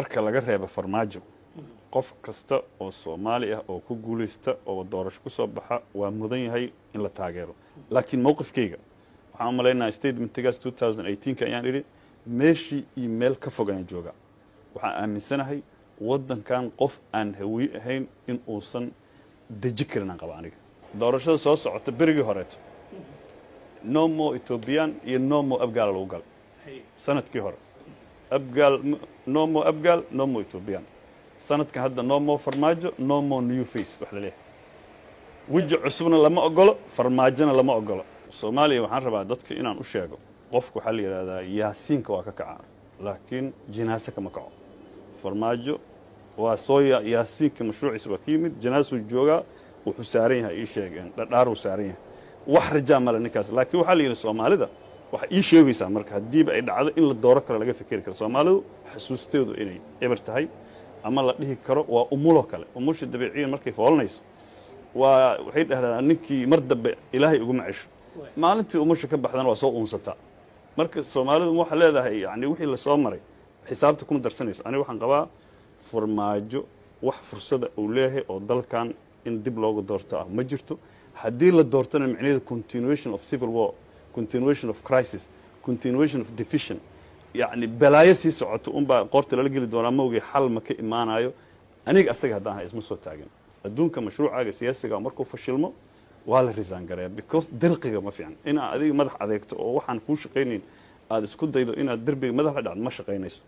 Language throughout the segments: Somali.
Marka laga reebo Farmaajo, qof kasta oo Soomaali ah oo ku guulaysta oo doorasho ku soo baxa waa mudan yahay in la taageero. Laakiin mowqifkayga waxaan u malaynayaa statementigaas 2018 ayaan idhi, meeshii iyo meel ka fog ayaan joogaa. Waxaan aaminsanahay waddankan qof aan Hawiye ahayn in uusan deji karin aan qaba aniga. Doorashada soo socota, berigii horeeto "No more Ethiopian" iyo "No more Abgaal" lagu galay. Sanadkii hore Abgaal, "No more Abgaal, no more Ethiopian." Sanadkan hadda "No more Farmaajo, no more new face" wax la leeyahay. Weji cusubna lama ogolo, Farmaajona lama ogolo. Soomaaliya waxaan rabaa dadka inaan u sheego, qofku waxaa la yidhahdaa yaasiinka waa ka kacaa, laakiin jinaase kama kaco. Farmaajo waa soo yaasiinka mashruuciisa waa ka yimid, jinaasuu joogaa, wuxuu saaran yahay, ii sheegeen, dhadhaaruu saaran yahay, wax rajaa male ninkaas. Laakiin waxaa la yidhi Soomaalida waxay ii sheegaysaa, marka haddiiba ay dhacdo in la dooro karo, laga fikeri karo Soomaalidu xasuusteedu inay eber tahay ama la dhihi karo waa umulo kale. Umusha dabiiciyan markay foolanayso waa waxay dhahdaan ninkii mar dambe Ilaahay uguma cesho, maalintii umusha ka baxdana waa soo uunsataa. Marka Soomaalidu waxaa leedahay, yani wixii lasoo maray xisaabta kuma darsanayso. Aniga waxaan qabaa Farmaajo wax fursada uu leeyahay oo dalkan in dib loogu doorto ah ma jirto. Haddii la doortona, micnaheedu continuation of civil war, continuation of crisis, continuation of division, yacni balaayo sii socoto unbaa qoorta lala geli doonaa mawgii, xal ma ka imaanayo. Aniga asaga haddaan hay isma soo taagin. Adduunka mashruucaaga siyaasiga markuu fashilmo waa la resign gareeya, because dirqiga ma fiican. Inaad adiga madax adeegto oo waxaan kuu shaqaynayn aada isku daydo inaad derbiga madax la dhacdo, ma shaqaynayso.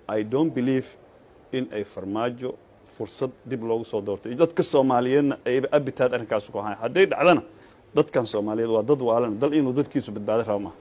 I don't believe in ay Farmaajo fursad dib loogu soo doortay. Dadka Soomaaliyeedna ayba abitaad arrinkaas ku ahaan. Hadday dhacdana, dadkan Soomaaliyeed waa dad waalan, dal inuu dadkiisu badbaado raba maaha.